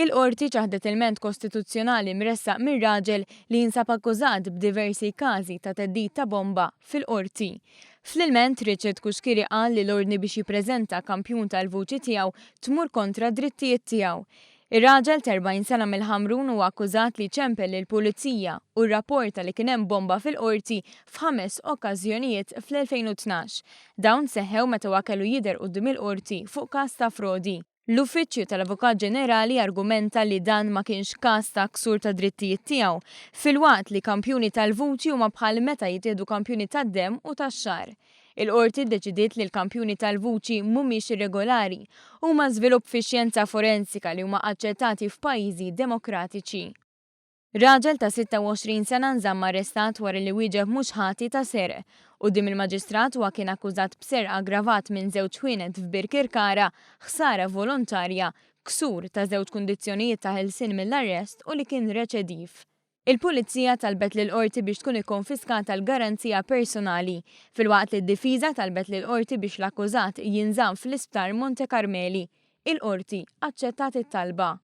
Il-Qorti ċaħdet ilment kostituzzjonali mressaq minn raġel li jinsab akkużat b'diversi każi ta' theddid ta' bomba fil-Qorti. Fl-ilment, Richard Cuschieri qal li l-ordni biex jippreżenta kampjun tal-vuċi tiegħu tmur kontra d-drittijiet tiegħu. Ir-raġel ta' 40 sena mill-Ħamrun huwa akkużat li ċempel lill-Pulizija u rrapporta li kien hemm bomba fil-Qorti f'ħames okkażjonijiet fl-2012. Dawn seħħew meta huwa kellu jidher quddiem il-Qorti fuq każ ta' frodi. L-Uffiċċju tal-Avukat Ġenerali argumenta li dan ma kienx każ ta' ksur ta' drittijiet tiegħu, filwaqt li kampjuni tal-vuċi huma bħal meta jittieħdu kampjuni tad-demm u tax-xagħar. Il-Qorti ddeċidiet li l-kampjuni tal-vuċi mhumiex irregolari, huma żvilupp fix-xjenza forensika li huma aċċettati f'pajjiżi demokratiċi. Raġel ta' 26 sena nżamm arrestat wara li wieġeb mhux ħati ta' serq. Quddiem il-Maġistrat huwa kien akkużat b'serq aggravat minn żewġ ħwienet f'Birkirkara, ħsara volontarja, ksur ta' żewġ kundizzjonijiet ta' ħelsien mill-arrest u li kien reċediv. Il-Pulizija talbet lill-Qorti biex tkun ikkonfiskata l-garanzija personali, filwaqt li d-Difiża talbet lill-Qorti biex l-akkużat jinżamm fl-Isptar Monte Carmeli. Il-Qorti aċċettat it-talba.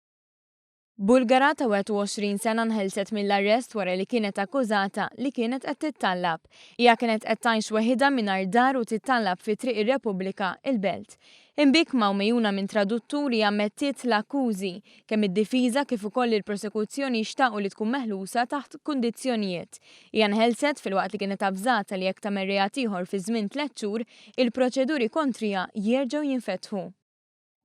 Bulgara ta' 21 sena nħelset mill-arrest wara li kienet akkużata li kienet qed tittallab. Hija kienet qed tgħix weħidha mingħajr dar u tittallab fi Triq ir-Repubblika, il-Belt. Imbikkma u megħjuna minn traduttur hija ammettiet l-akkużi. Kemm id-difiża kif ukoll il-prosekuzzjoni xtaqu li tkun meħlusa taħt kundizzjonijiet. Hija nħelset filwaqt li kienet avżata li jekk tagħmel reat ieħor fi żmien tlett xhur, il-proċeduri kontriha jerġgħu jinfetħu.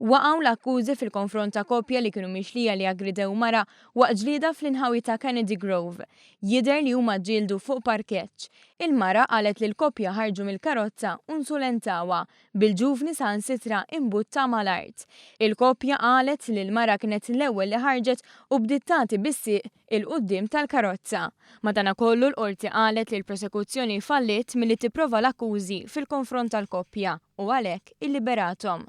Waqgħu l-akkużi fil-konfront ta' koppja li kienu mixlija li aggridew mara waqt ġlieda fl-inħawi ta' Kennedy Grove. Jidher li huma ġġieldu fuq parkeġġ. Il-mara qalet li l-koppja ħarġu mill-karozza u nsulentawha, bil-ġuvni saħansitra imbutta mal-art. Il-koppja qalet li l-mara kienet l-ewwel li ħarġet u bdiet tagħti bis-sieq 'il quddiem tal-karozza. Madanakollu l-Qorti qalet li l-prosekuzzjoni falliet milli tipprova l-akkużi fil-konfront tal-koppja u għalhekk illiberathom.